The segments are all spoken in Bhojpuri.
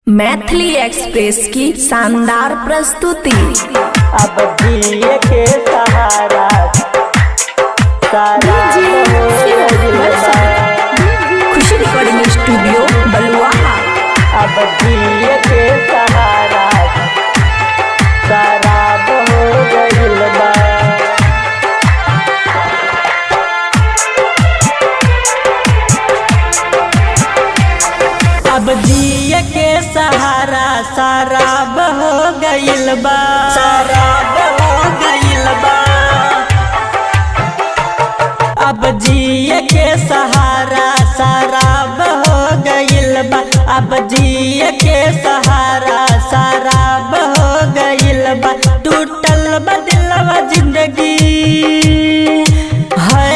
मैथिली एक्सप्रेस की शानदार प्रस्तुति। अब जिए के सहारा सारा हो गइल बा। खुशी रिकॉर्डिंग स्टूडियो बलुआहा। अब जिए के सहारा शराब हो गइल बा। अब जिए के सहारा शराब हो गइल बा, शराब हो गइल बा। अब जिए के सहारा शराब हो गइल बा। अब जिए के सहारा शराब हो गइल बा। टूटल बा दिलवा जिंदगी है,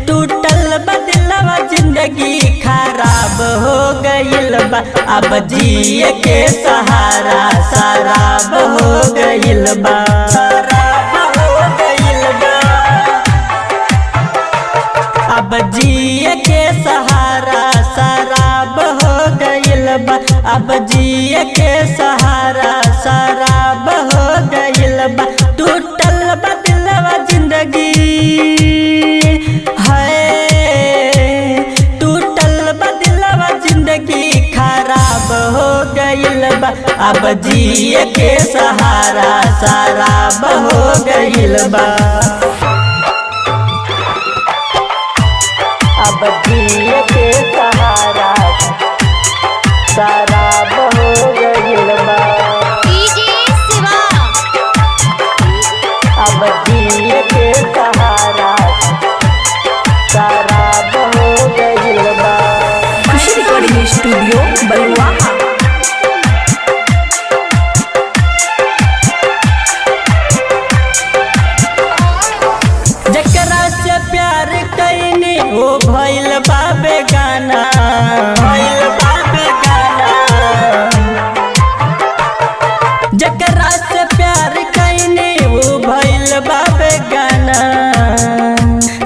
टूटल बा दिलवा जिंदगी खराब हो गइल बा। अब जिए के सहारा शराब हो गइल बा, शराब हो गइल बा। अब जिए के सहारा शराब हो गइल बा। अब जिए के सहारा शराब हो गइल बा। टूटल बा दिलवा जिंदगी है, टूटल बा दिलवा जिंदगी खराब हो गइल बा। अब जिए के सहारा शराब हो गइल बा। अब जिए के सहारा शराब हो गइल बा। डीजे शिवा। अब जिए के सहारा शराब हो गइल बा। खुशी रिकॉर्डिंग स्टूडियो बलुआहा। जकरा से प्यार कैनी वो भइल बा बेगाना, भइल बा बेगाना। जकरा से प्यार कैनी वो भइल बा बेगाना।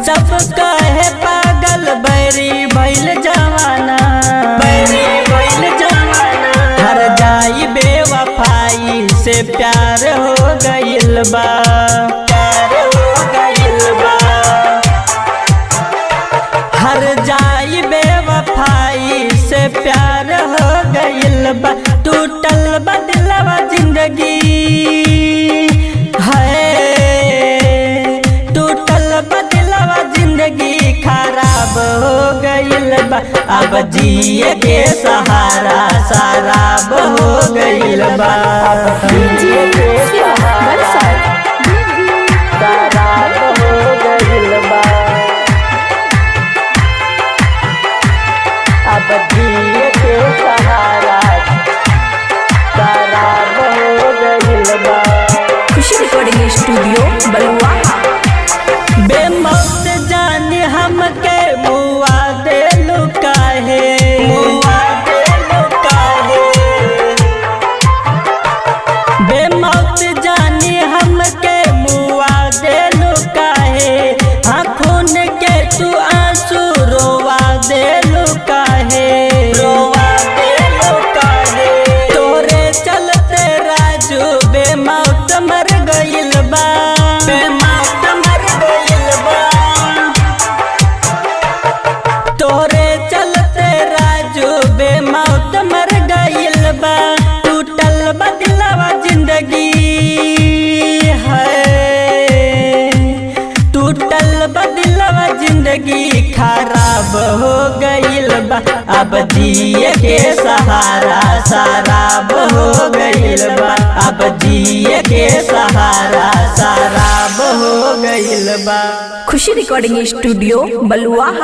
सब कहे पागल बैरी भइल जवाना, बैरी भइल जवाना। हर जाई बेवफाई से प्यार हो गइल बा, प्यार हो गइल बा। हर जाई बेवफाई से प्यार हो गइल बा। टूटल बा दिलवा जिंदगी है, टूटल बा दिलवा जिंदगी खराब हो गइल बा। अब जिए के सहारा शराब हो गइल बा। अब जिए के सहारा शराब हो गइल बा। अब जिए के सहारा शराब हो गइल बा। खुशी रिकॉर्डिंग स्टूडियो बलुआहा। बेमौत जानी हमके मुआ देलु काहे, मुआ देलु काहे। बेमौत जानी हमके मुआ देलु काहे। हाँ खून के तू आंसू रोवा देलु काहे, रोवा देलु काहे। तोरे चलते राजू बेमौत मर गइल बा, बेमौत मर गइल बा। तोरे चलते राजू बेमौत मर गइल बा। टूटल बा दिलवा जिंदगी है, टूटल बा दिलवा जिंदगी खराब हो गइल बा। अब जिए के सहारा शराब हो गइल बा। अब जिए के सहारा शराब हो गइल बा। खुशी रिकॉर्डिंग स्टूडियो बलुआहा।